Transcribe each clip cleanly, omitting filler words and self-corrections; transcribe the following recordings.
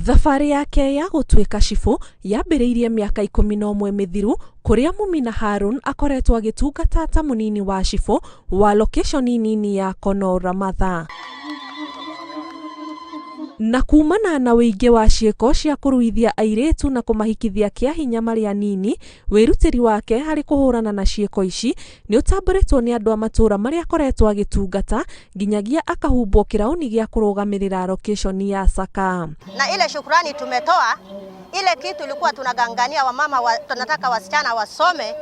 Thabarĩ yake ya gũtuĩka cibũ yambĩrĩirie mĩaka 11 mĩthiru kũrĩa Mumina Harun akoretwo agĩtungata ta mũnini wa cibũ wa lokeshoni nini ya Kono Ramatha. Na kumana na ũingĩ wa ciĩko cia kũruithia airĩtu na kũmahikithia kĩa hinya marĩ anini, wĩrutĩri wake harĩ kũhũrana na ciĩko ici nĩ ũtambũrĩtwo nĩ andũ a matũũra marĩa akoretwo agĩtungata nginyagia akahumbwo kĩraũni gĩa kũrũgamĩrĩra lokeshoni ya Saka. Na ile shukrani tumetoa, ile kitu ilikuwa tunagangania wamama wa, tunataka wasichana wasome,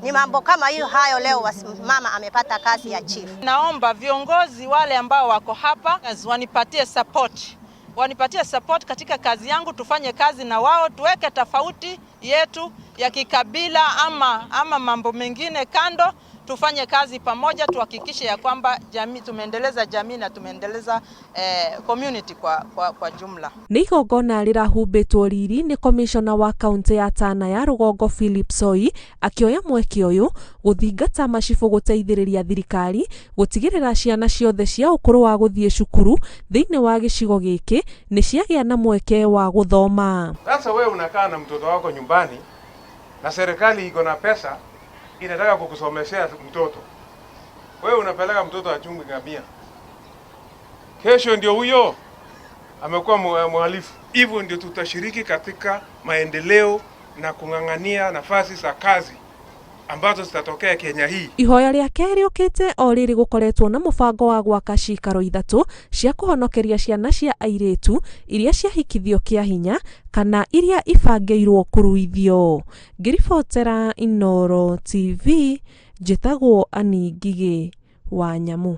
ni mambo kama hiyo hayo. Leo mama amepata kazi ya chief. Naomba viongozi wale ambao wako hapa wanipatie support, wanipatie support katika kazi yangu, tufanye kazi na wao, tuweke tofauti yetu ya kikabila ama mambo mengine kando, tufanye kazi pamoja, tuhakikishe ya kwamba jamii tumeendeleza jamii na tumeendeleza community kwa jumla. Nĩ igongona rĩrahumbĩtwo riri nĩ komishona wa kaunti ya Tana ya rũgongo Philip Soi akĩoya mweke ũyũ gũthingata macibũ gũteithĩrĩria thirikari gũtigĩrĩra ciana ciothe cia ũkũrũ wa gũthiĩ cukuru thĩinĩ wa gĩcigo gĩkĩ nĩ ciagĩa na mweke wa gũthoma. Sasa wewe unakaa na mtoto wako nyumbani na serikali iko na pesa inataka kukusomeshea mtoto, wewe unapeleka mtoto achunge ngamia, kesho ndio huyo amekuwa mhalifu. Hivyo ndio tutashiriki katika maendeleo na kung'ang'ania nafasi za kazi ambazo zitatokea Kenya hii. Ihoya rĩake rĩũkĩte o rĩrĩ gũkoretwo na mũbango wa gwaka cikaro ithatũ cia kũhonokeria ciana cia airĩtu iria ciahikithio kĩa hinya kana iria ibangĩirwo kũruithio. Ngĩribotera Inooro TV, njĩtagwo Annie Ngigĩ wa Nyamu.